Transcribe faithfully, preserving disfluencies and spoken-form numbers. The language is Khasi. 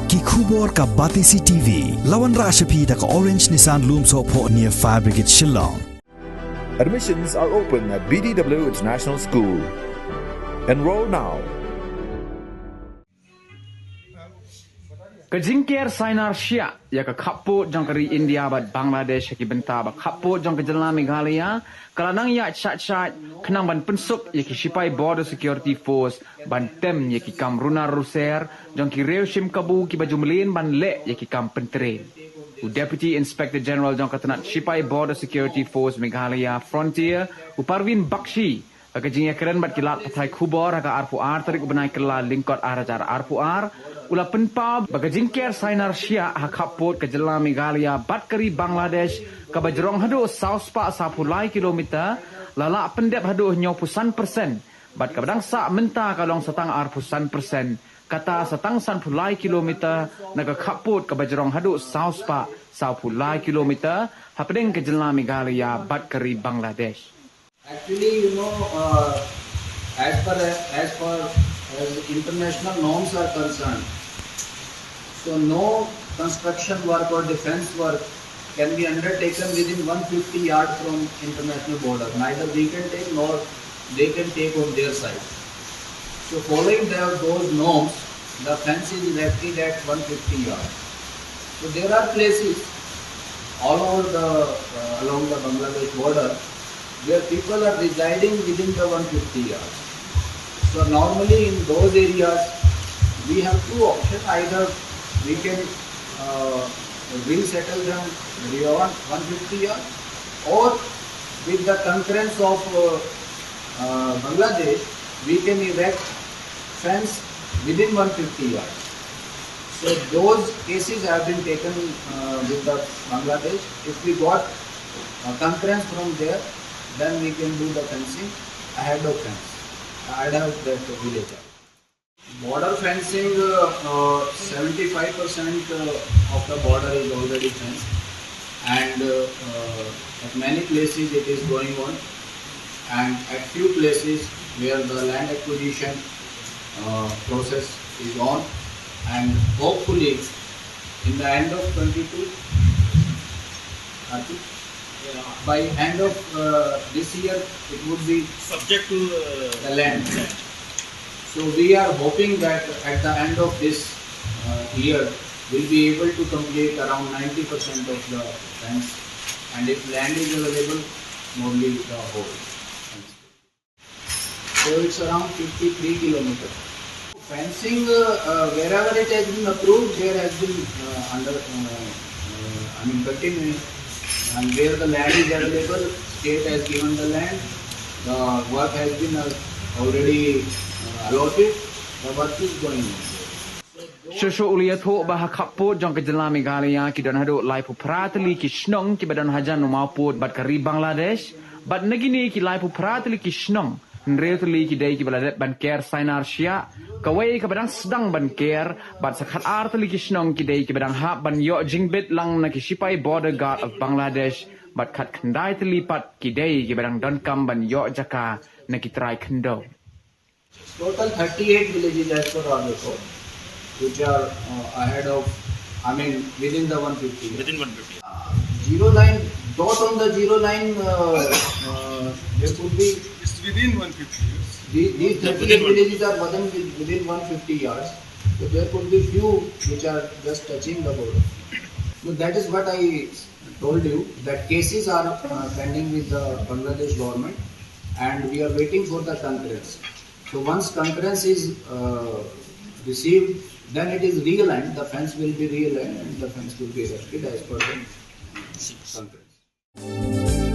Ki khubor ka Batesi T V. La wanrah sha phi da ka Orange Nissan Lumsohphoh near Fire Brigade Shillong. Admissions are open at B D W International School. Enroll now. Ka jingker sainar shiah ïa ka khappud jong ka ri India bad Bangladesh ha ki bynta ba khappud jong ka jylla Meghalaya ka la nang ïaid shait shait khnang ban pynsuk ïa ki shipai Border Security Force ban tem ïa ki kam runar ruser jong ki riew shim kabu kiba ju mlien ban leh ïa ki kam pyntrei. U Deputy Inspector General jong ka tnat shipai Border Security Force Meghalaya Frontier, u Parveen Bakshi, ha ka jingïakren bad ki lad pathai khubor ha ka arphew ar tarik u bnai Kylla lyngkot ar hajar arphew ar, u la pynpaw ba ka jingker sainar shiah ha khappud ka jylla Meghalaya bad ka ri Bangladesh kaba jrong haduh saw spah sawphew lai kilometer la lah pyndep haduh hynñiewphew san persen, bad kaba dang sah mynta ka long sa tang arphew san persen, kata sa tang sanphew lai kilometer na ka khappud kaba jrong haduh saw spah sawphew lai kilometer hapdeng ka jylla Meghalaya bad ka ri Bangladesh. Actually, you know, uh, as per, as far as international norms are concerned, so no construction work or defense work can be undertaken within one fifty yard from international border. Neither we can take nor they can take on their side. So following the, those norms, the fence is erected at one fifty yards. So there are places all over the, uh, along the Bangladesh border where people are residing within the one fifty yards. So normally in those areas, we have two options. Either we can, uh, resettle them beyond one fifty yards, or with the concurrence of, uh, uh, Bangladesh, we can erect fence within one fifty yards. So those cases have been taken, uh, with the Bangladesh. If we got, uh, concurrence from there, then we can do the fencing ahead of fence, ahead of that village. Border fencing, uh, uh, seventy-five percent, uh, of the border is already fenced, and, uh, uh, at many places it is going on, and at few places where the land acquisition, uh, process is on, and hopefully in the end of twenty-two, I think, yeah, by end of, uh, this year, it would be subject to, uh, the land. So we are hoping that at the end of this, uh, year, we'll be able to complete around ninety percent of the fence, and if land is available, only the whole fence. So it's around fifty-three kilometers. Fencing, uh, uh, wherever it has been approved, there has been, uh, under, uh, uh, I mean, continuing. And where the land is available, state has given the land, the work has been, uh, already, uh, allotted, the work is going on. Shuh shuh u la ïathuh ba ha khappud jong ka jylla Meghalaya ki don haduh laiphew phra tylli ki shnong kiba don hajan u mawpud bad ka ri Bangladesh, bad na kine ki laiphew phra tylli ki shnong, hynriew tylli ki dei kiba la dep ban ker sainar shiah, kawei kaba dang sdang ban ker, bad sa khatar tylli ki shnong ki dei kiba dang hap ban ïoh jingbit lang na ki shipai Border Guard of Bangladesh, bad khatkhyndai tylli pat ki dei kiba dang donkam ban ïoh jaka na ki trai khyndew. Total thirty-eight villages as per our record, which are, uh, ahead of, I mean, within the one fifty. Within one fifty. Uh, zero line, dot on the zero line, uh, uh, there could be. It's within one fifty. These, these thirty-eight villages are within, within one fifty yards. So there could be few which are just touching the border. So that is what I told you, that cases are, uh, pending with the Bangladesh government, and we are waiting for the concurrence. So once concurrence is, uh, received, then it is realigned, the fence will be realigned and the fence will be erected as per the concurrence.